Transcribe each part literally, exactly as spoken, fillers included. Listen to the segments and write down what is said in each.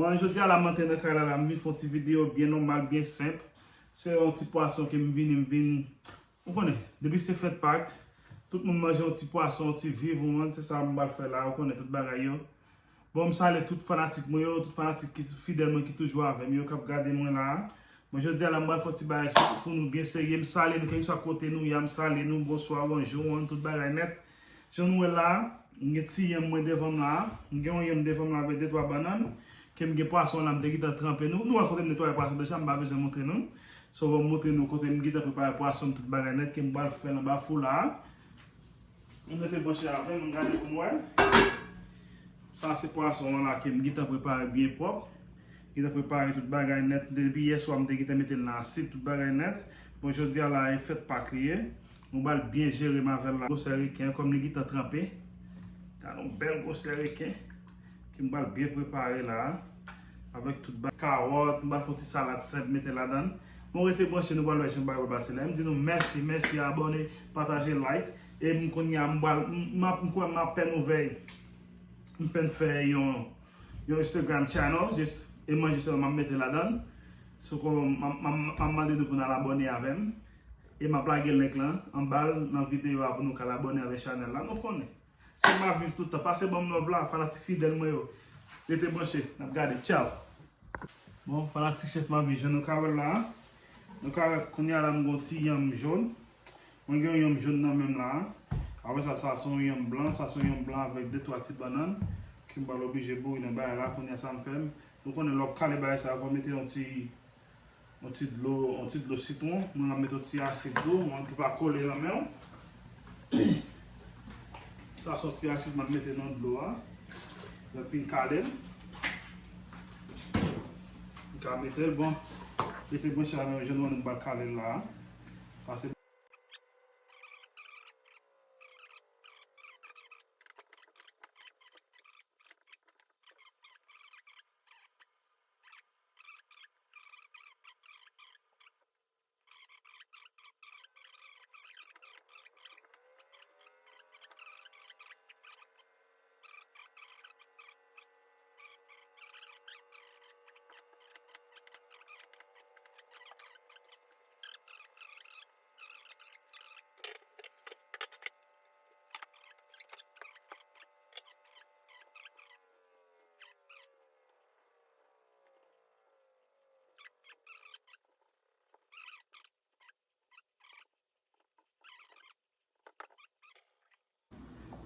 Bon, jodi a la, m antre nan kay la, la, m vin fè yon ti videyo byen nòmal, byen senp. Se yon ti pwason ke m vini, m vin, ou konnen, depi se fèt Pak, tout moun manje yon ti pwason, yon ti viv, ou konprann, se sa m pral fè la, ou konnen tout bagay yo. Bon, m salye tout fanatik mwen yo, tout fanatik ki fidèl mwen ki toujou avè m yo, k ap gade mwen la. Bon, jodi a la, m pral fè yon ti bagay pou nou byen serye. M salye nou, kèlkeswa kote nou ye a, m salye nou, bonswa, bonjou, tout bagay nèt. Jan nou wè la, m gen ti yanm mwen devan m la. M gen yon yanm devan m la avèk de twa bannann ke m gen pwason la, m te gentan tranpe. Nou, nou wè kote m netwaye pwason deja, m pa bezwen montre nou. So, ban m montre nou kote m gentan prepare pwason m, tout bagay nèt ke m pral fè l anba fou la. Nou rete branche avè m, nou gade pou n wè. Sa se pwason an la ke m gentan prepare byen pwòp. Gentan prepare tout bagay nèt. Depi yè swa m te gentan mete l nan asid, tout bagay nèt. Bon, jodi a la, e fèt Pak li ye. Nou pral byen jere m avè l la. Gwosè reken an, kòm li gentan tranpe. Gade yon bèl gwosè reken ke m pral byen prepare la. Avèk tout ba-, kawòt, m pral fè yon ti salad senp mete ladan l. Bon, rete branche, nou pral wè jan bagay yo pase la. M di nou mèsi, mèsi, abòne, pataje, like. E m kounye a, m pral, m, m ap, m kwè m ap pèn ouvè. M pèn fè yon, yon Instagram channel, jis e manje sèlman m ap mete ladan l. So, kon, m, m, m, m ap mande nou pou n al abòne avè m. E m ap lage link lan anba l nan videyo a pou nou ka al abòne avèk chanèl la. Nou konnen. Se m ap viv tout tan. Pase ban m love la, fanatik fidèl mwen yo. Rete branche, n ap gade. Tchaw! Bon, fanatik Chèf Mavi, jan nou ka wè l la, nou ka wè kounye a la, m gen yon ti yanm jòn. Mwen gen yon yanm jòn nan men m la. Apre sa, sa se yon yanm blan, sa se yon yanm blan avèk de twa ti bannann ke m pral oblije boure nan bagay la. Kounye a, sa m fè, m, nou konnen lè w ap kale bagay sa, fò w mete yon ti yon ti dlo, yon ti dlo sitwon. Mwen, m ap mete yon ti asid tou, mwen, pou pa kole nan men w. Sa se yon ti asid m ap mete nan dlo a. Lè m fin kale l, m ka mete l. Bon, rete branche avè m, jan nou wè nou pral kale l la. Sa se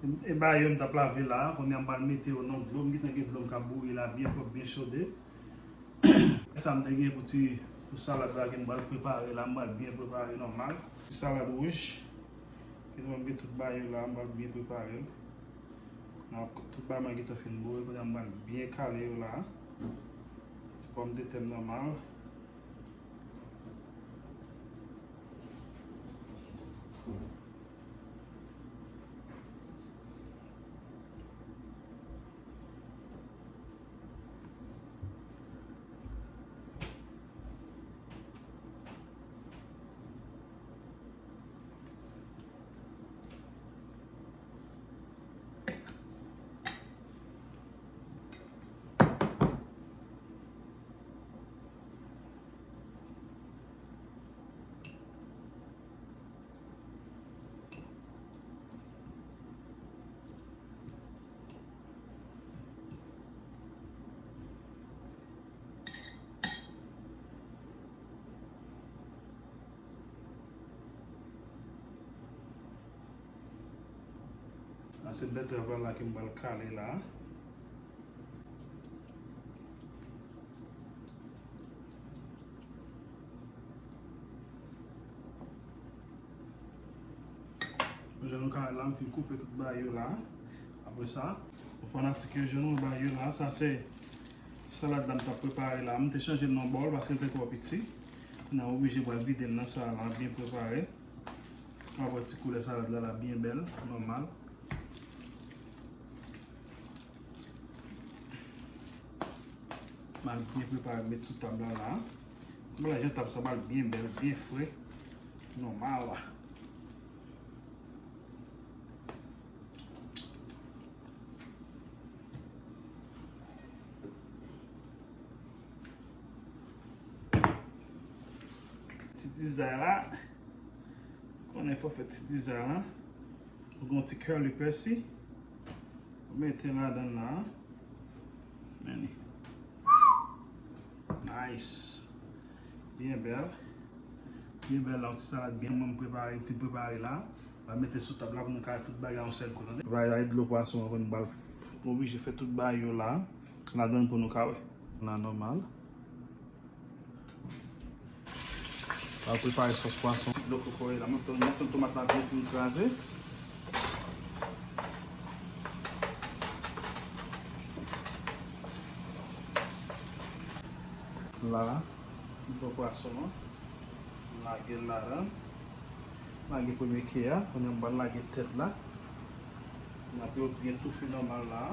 E ba yo m t ap lave la, kounye a m pral mete yo nan dlo, m gentan gen dlo m k ap bouyi la, byen pwòp, byen chode. Sa m te gen pou ti, pou salad la ke m pral prepare la, m pral byen prepare nòmal. Ti salad wouj, ke nou wè m gen tout bagay yo la, m pral byen prepare l. Nan tout bagay mwen gentan fin boure, kounye a m pral byen kale yo la. Ti pòmdetè m nòmal. Sa se bètèv la ke m pral kale la. Jan nou ka wè la, m fin koupe tout bagay yo la. Apre sa, bon fanatik yo, jan nou wè bagay yo la, sa se salad la m t ap prepare la. M te chanje l nan bòl paske l te twò piti. Kounye a m oblije pral vide l nan sa la, byen prepare. Apre ti koulè salad la, la byen bèl, nòmal. M al byen prepare, met sou tab la la. Konbyen jan tab sa pral byen bèl, byen fre. Nòmal. Ti dizay la. Konnen fò fè ti dizay la. Ou gen yon ti curly persil. Ou mete ladan la. Men li. Nice. Byen bèl. Byen bèl la, yon ti salad byen mwen prepare, m fin prepare la. M a mete sou tab la pou nou ka wè tout bagay yon sèl kou, tande. Bagay la, dlo pwason an, nou pral f-, oblije fè tout bagay yo la, ladan pou nou ka wè. La nòmal. Pral prepare sòs pwason. Dlo kokoye la, mwen pran, mwen pran tomat la byen fin kraze. La, dlo pwason an. M lage l ladan. M lage premye ke a, kounye a m pral lage tèt la. M ap yo byen toufe nòmal la.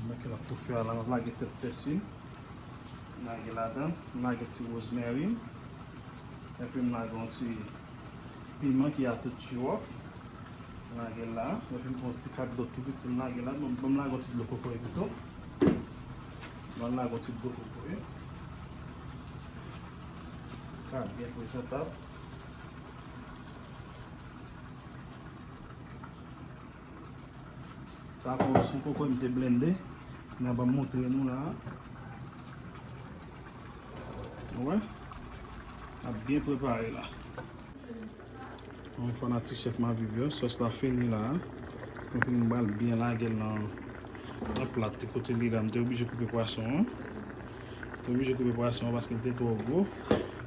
Mwen ke l ap toufe a la, m ap lage tèt pèsi. M lage ladan, m lage ti rosemary. Epi m lage yon ti piman ki a tout jiwòf. M lage la. Epi m pran ti kat dlo tou piti, m lage la. Bon, bon, m lage yon ti dlo kokoye pito. Bon, m lage yon ti dlo kokoye. Ka byen prezantab. Sa kon son koko m te blende. N ap montre nou la. Ou wè? N ap byen prepare la. Bon, fanatik chèf Maviv yo, sòs la fini la. Mwen fini m pral byen lage l nan, nan plat kote li la. M te oblije koupe pwason an. Te oblije koupe pwason an paske l te twò gwo.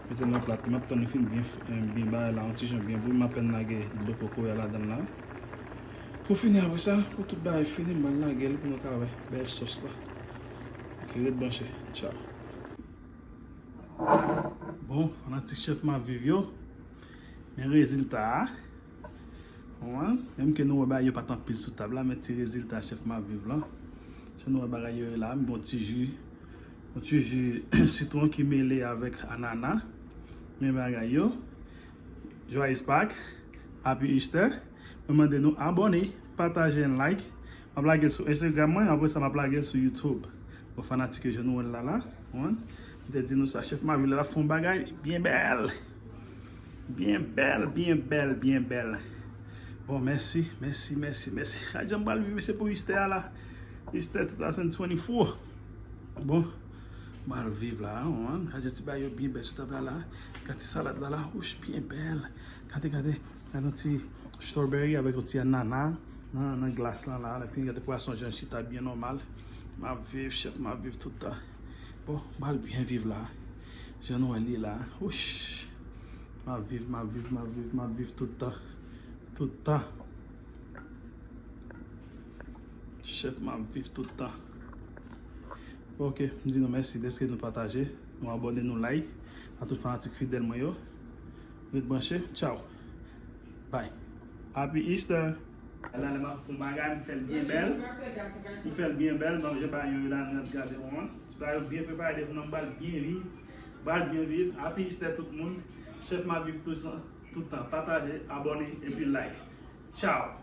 Mete l nan plat. M ap tann li fin byen f-, byen bagay la, yon ti jan byen bouyi. M apèn lage dlo kokoye a ladan l la. Pou fini apre sa, pou tout bagay fini, m pral lage l pou nou ka wè bèl sòs la. Ok, ret branche. Tchao. Bon, fanatik chèf Maviv yo, men rezilta a. Ou wè? Menm ke nou wè bagay yo pa t anpil sou tab la, men ti rezilta chèf Maviv lan. Jan nou wè bagay yo ye la, m gen yon ti ji, yon ti ji sitwon ki mele avèk anana. Men bagay yo. Joyeux Pâques, Happy Easter. Mwen mande nou abòne, pataje and like. M ap lage l sou Instagram mwen, apre sa m ap lage l sou YouTube. Bon, fanatik yo, jan nou wè l la la, ou konprann? M te di nou sa, chèf Maviv la, l ap fè yon bagay byen bèl. Byen bèl, byen bèl, byen bèl. Bon, mèsi, mèsi, mèsi, mèsi. Gad jan m pral viv, se pou Easter a la. Easter two thousand twenty-four. Bon, m pral viv la, ou konprann? Gad jan ti bagay yo byen bèl sou tab la la. Gad ti salad la la, wouch, byen bèl. Gade, gade. Gade yon ti strawberry avèk yon ti anana nan, nan glas lan la. Lè fini gade pwason jan chita byen nòmal. M ap viv, chèf, m ap viv tout tan. Bon, m pral byen viv la. Jan nou wè li la. Wouch. M ap viv, m ap viv, m ap viv, m ap viv tout tan. Tout tan. Chèf, m ap viv tout tan. Ok, m di nou mèsi dèske nou pataje, nou abòne, nou like. A tout fanatik fidèl mwen yo. Ret branche. Tchao. Bye. Happy Easter. La, lè m ap fè yon bagay, m fè l byen bèl. M fè l byen bèl, ban m jan bagay yo ye la, n ap gade yon. Ti bagay yo byen prepare depi nan m pral byen viv. M pral byen viv. Happy Easter tout moun. Chèf, m ap viv tout tan. Tout tan. Pataje, abòne, epi like. Tchao.